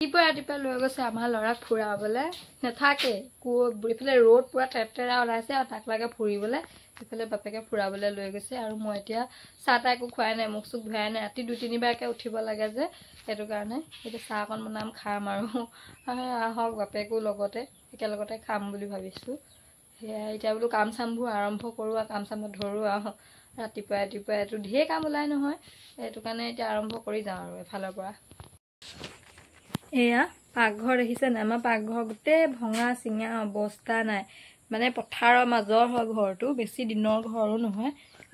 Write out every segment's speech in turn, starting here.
ৰাতিপুৱা ৰাতিপুৱা লৈ গৈছে আমাৰ ল'ৰাক ফুৰাবলৈ। নাথাকে এইফালে ৰ'দ পূৰা তেৰতেৰা ওলাইছে আৰু তাক লাগে ফুৰিবলৈ। সেইফালে বাপেকে ফুৰাবলৈ লৈ গৈছে। আৰু মই এতিয়া চাহ তাহ একো খোৱাই নাই, মুখ চুখ ধোৱাই নাই। ৰাতি 2-3 বাৰকৈ উঠিব লাগে যে, সেইটো কাৰণে। এতিয়া চাহ অকণ বনাম, খাম আৰু আহক বাপেকো লগতে, একেলগতে খাম বুলি ভাবিছোঁ। সেয়াই, এতিয়া বোলো কাম চামবোৰ আৰম্ভ কৰোঁ আৰু কাম চামত ধৰোঁ আৰু। ৰাতিপুৱাই ৰাতিপুৱাই এইটো ঢেৰ কাম ওলাই নহয়, সেইটো কাৰণে এতিয়া আৰম্ভ কৰি যাওঁ আৰু এফালৰ পৰা। এয়া পাকঘৰ দেখিছে নাই? আমাৰ পাকঘৰ গোটেই ভঙা চিঙা অৱস্থা নাই। মানে পথাৰৰ মাজৰ হয় ঘৰটো, বেছি দিনৰ ঘৰো নহয়।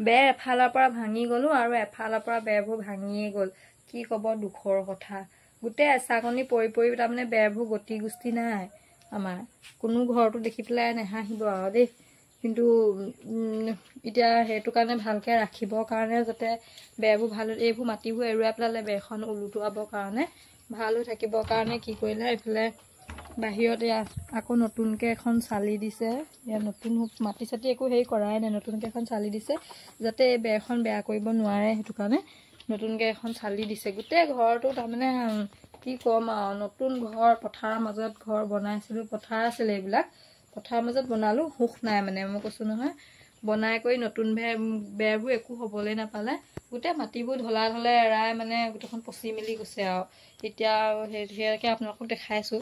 বেৰ এফালৰ পৰা ভাঙি গ'লো আৰু এফালৰ পৰা বেৰবোৰ ভাঙিয়ে গ'ল। কি ক'ব দুখৰ কথা, গোটেই এচাকনি পৰি পৰি তাৰমানে বেৰবোৰ গতি গুষ্টি নাই আমাৰ। কোনো ঘৰটো দেখি পেলাই নেহাঁহিব আৰু দেই। কিন্তু এতিয়া সেইটো কাৰণে ভালকৈ ৰাখিবৰ কাৰণে, যাতে বেৰবোৰ ভাল, এইবোৰ মাটিবোৰ এৰুৱাই পেলালে বেৰখন ওলোটোৱাবৰ কাৰণে, ভাল হৈ থাকিবৰ কাৰণে কি কৰিলে, এইফালে বাহিৰত এয়া আকৌ নতুনকৈ এখন চালি দিছে। ইয়াত নতুন মাটি চাটি একো হেৰি কৰাই নাই, নতুনকৈ এখন চালি দিছে, যাতে এই বেৰখন বেয়া কৰিব নোৱাৰে, সেইটো কাৰণে নতুনকৈ এখন চালি দিছে। গোটেই ঘৰটো তাৰমানে কি ক'ম আৰু, নতুন ঘৰ, পথাৰৰ মাজত ঘৰ বনাইছিলোঁ। পথাৰ আছিলে এইবিলাক, পথাৰৰ মাজত বনালোঁ, সুখ নাই মানে। মই কৈছোঁ নহয়, বনাই কৰি নতুন বেৰবোৰ একো হ'বলৈ নাপালে। গোটেই মাটিবোৰ ঢলা ঢলে এৰাই মানে গোটেইখন পচি মেলি গৈছে। আৰু এতিয়া আৰু সেয়াকে আপোনালোকক দেখাইছোঁ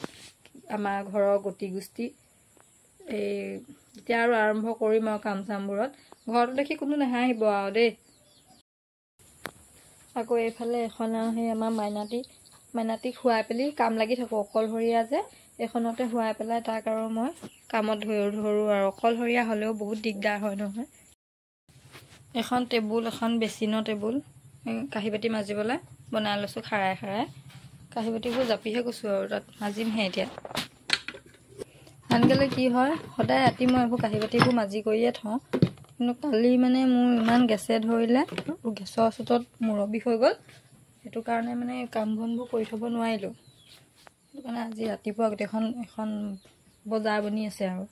আমাৰ ঘৰৰ গতি গোষ্ঠী। এই এতিয়া আৰু আৰম্ভ কৰিম আৰু কাম চামবোৰত। ঘৰটো দেখি কোনো নেহাঁহিব আৰু দেই। আকৌ এইফালে এখন আৰু সেই আমাৰ মাইনাটি, মাইনাটিক শুৱাই পেলি কাম লাগি থাকোঁ। অকলশৰীয়া যে, এইখনতে শুৱাই পেলাই তাক আৰু মই কামত ধৰোঁ আৰু। অকলশৰীয়া হ'লেও বহুত দিগদাৰ হয় নহয়। এখন টেবুল, এখন বেচিনৰ টেবুল, কাঁহী বাতি মাজিবলৈ বনাই লৈছোঁ খাৰাই খাৰাই। কাঁহী বাতিবোৰ জাপিহে গৈছোঁ আৰু তাত মাজিমহে এতিয়া। আনকালে কি হয়, সদায় ৰাতি মই এইবোৰ কাঁহী বাতিবোৰ মাজি কৰিয়ে থওঁ। কিন্তু কালি মানে মোৰ ইমান গেছে ধৰিলে, গেছৰ চোটত মূৰৰ বিষ হৈ গ'ল। সেইটো কাৰণে মানে কাম বনবোৰ কৰি থ'ব নোৱাৰিলোঁ। সেইটো কাৰণে আজি ৰাতিপুৱা গোটেইখন এখন বজাৰ বনি আছে আৰু।